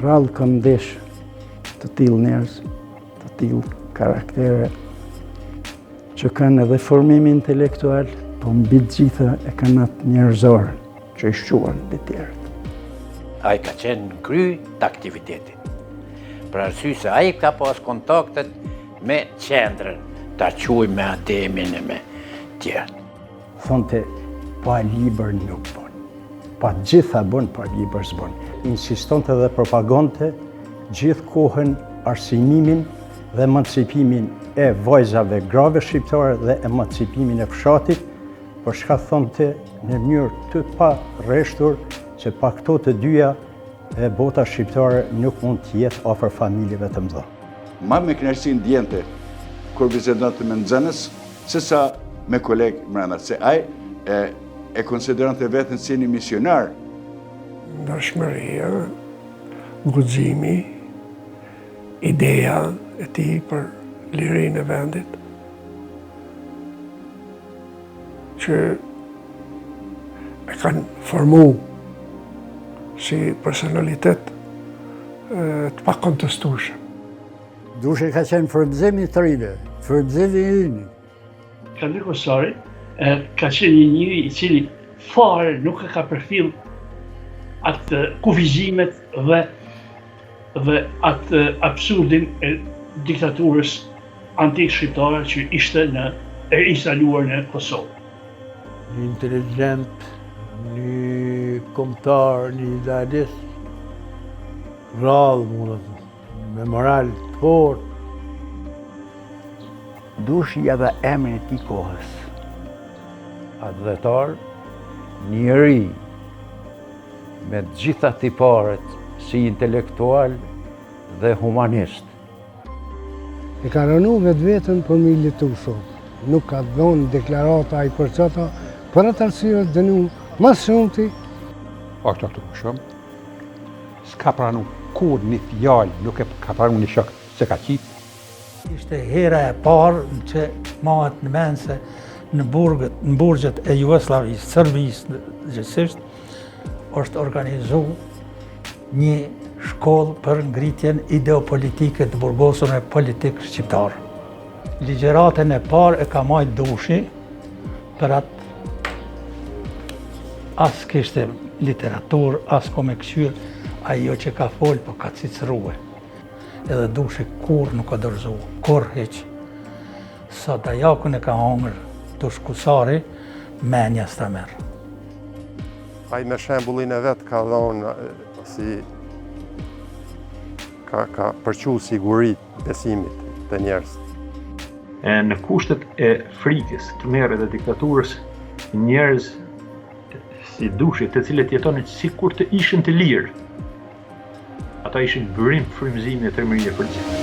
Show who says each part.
Speaker 1: Rrallë kam ndesh të tillë njerëz, të tillë karaktere, që kanë edhe formim intelektual, po mbi të gjitha e kanë atë njerëzor që i shquan mbi tjerët.
Speaker 2: Ai ka qenë në kry të aktivitetit. Për arsye se ai ka pas kontaktet me qendrën, ta quaj me Ademin e me tjerët.
Speaker 1: Thonte, pa libër nuk bon. Pa gjitha bon, pa libër s'bon. Insistonte dhe propagonte gjithë kohën arsimimin dhe emancipimin e vajzave grave shqiptare dhe emancipimin e fshatit, për çka thonte në mënyrë të pareshtur që pa këto të dyja e bota shqiptare nuk mund të jetë afër familjeve të mëdha.
Speaker 3: Ma me kënaqësi ndjente kur bisedonte me nxënës, sesa me kolegë mrena, se ai e, e konsideronte veten si një misionar.
Speaker 4: Ndershmëria, guximi, ideja e tij për lirinë e vendit, që e kanë formu si personalitet të pakontestueshëm.
Speaker 1: Dushi ka qenë frymëzim i të rinjve, frymëzim i yni.
Speaker 5: Kadri Kusari ka qenë një njeri i cili fare nuk e ka përfill atë kufizimet dhe dhe atë absurdin e diktaturës anti-shqiptare që ishte në e instaluar në Kosovë.
Speaker 6: Një inteligjent, një kombëtar, një idealist, rrallë mundet, me moral të fortë.
Speaker 2: Dushi ia dha emrin e tij kohës. Atdhetar, njeri me të gjitha tiparet si intelektual dhe humanist.
Speaker 7: E ka rënu vetveten për me militu shok. Nuk ka dhonë deklarata ai për qata, për atë arsye është dënu ma shumti.
Speaker 8: Është artu më shumë. S'ka pranu kurrë një fjalë, nuk e ka pranu një shok se ka qitë.
Speaker 9: Ishte hera e parë që mahet në men se në burgët, në burgjet e Jugosllavisë, Serbisë, gjithsesi, është organizu një shkollë për ngritjen ideopolitike të burgosurve politikë shqiptarë. Ligjëratën e parë e ka majtë Dushi për atë as kishte literaturë, as ko me këqyrë, ajo që ka folë, po ka cicërue. Edhe Dushi kurrë nuk ka dorëzu, kurrë hiç. Sa dajakun e ka hongër Dush Kusari, menja s'ta merr.
Speaker 10: Ai me shembullin e vet ka dhonë si ka, ka përçu siguri besimit te njerëzit.
Speaker 11: E në kushtet e frikës, tmerrit dhe diktaturës, njerëz si Dushi, të cilët jetonin sikur të ishin të lirë. Ata ishin burim frymëzimi e trimërie për të gjithë.